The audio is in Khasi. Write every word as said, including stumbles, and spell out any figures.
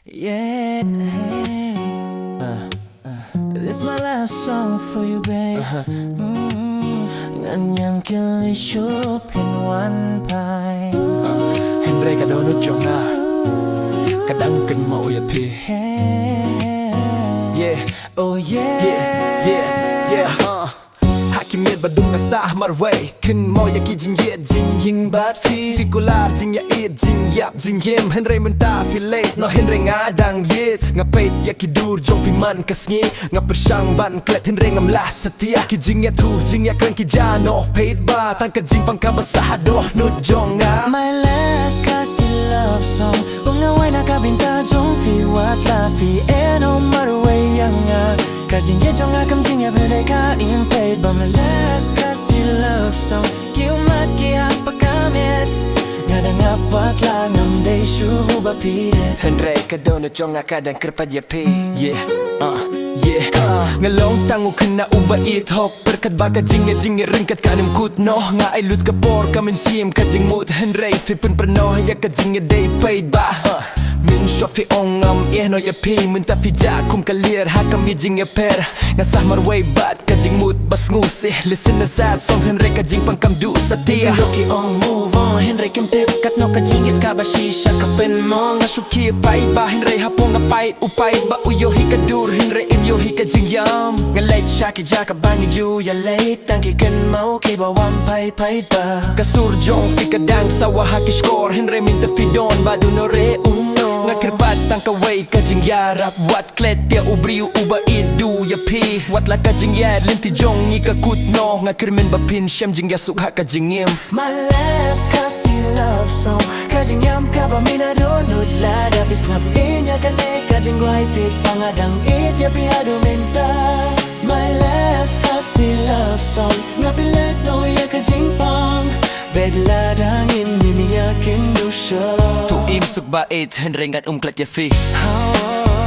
Yeah. Uh, uh. This my last song for you, babe. Uh-huh. Mm, ngan ïankylli shuh phin wan phai. Uh, hynrei ka dohnud jong nga ka dang kynmaw ïa phi. Hey. Yeah. Oh yeah. Yeah, yeah, yeah. Uh. Ha ki miet ba dum nga sah marwei, kynmaw ïa ki jingïeit jingïeng bad phi. Phi kular jingïaieit jingïap jingim, hynrei mynta phi leit noh, hynrei nga dang ïeit. Nga peit ïa ki dur jong phi man ka sngi, nga pyrshang ban klet hynrei ngam lah satia. Ki jingïathuh jingïakren ki jia noh, peit ba tang ka jingpang kaba sah ha dohnud jong nga. My last Khasi love song. Bad nga wai na ka bynta jong phi, wat la phi ïehnoh marwei ïa nga. Ka jingïeit jong nga kam jingïap hynrei ka im, peit ba my last Khasi love song. Ki ummat ki hap ba ka miet, nga dang ap, wat la ngam dei shuh ba phi dei. Hynrei ka dohnud jong nga ka dang kyrpad ïa phi. Yeah, uh, yeah. Nga long tang u khynnah uba ïeit hok, pyrkhat ba ka jingïeit jingïeit ryngkat kan ym kut noh. Nga ai lut ka por ka mynsiem ka jingmut, hynrei phi pynpyrnong ïa ka jingïeit dei, peit ba, uh, mynshuwa phi ong ngam ïehnoh ïa phi, mynta phi jah kum ka lier ha ka miet jingïapher. Nga sah marwei bad ka jingmut ba sngewsih. Listen na sad songs hynrei ka jingpang kam duh satia. Ki ïoh ki ong move on hynrei kim tip katno ka jingïeit kaba shisha ka pynmong. Nga shu khie paidbah ba hynrei hapoh nga pait, u paidbah u ïohi ka dur hynrei im ïohi ka jingïam. Nga leit sha ki jaka ba ngi ju ïaleit, tang ki kynmaw kiba wan phai, paidbah. Ka sur jong phi ka dang sawa ha ki shkor, hynrei mynta phi don bad uno re uno. Nga kyrpad tang kawei ka jingïarap, wat klet ïa u briew uba ïeit duh ïa phi. Wat la ka jingïaid lynti jong ngi ka kut noh, nga kyrmen ba phin shem jingïasuk ha ka jingim. My last Khasi love song. Ka jingïam kaba mynta dohnud, lada phi sngap ïa kane ka jingduwai, tip ba nga dang ïeit ïa phi haduh mynta. My last Khasi love song. Nga pynleit noh ïa ka jingpang, bad lada ngim ïakynduh shuh. To im suk ba ïeit hynrei ngan ym klet ïa phi. Oh.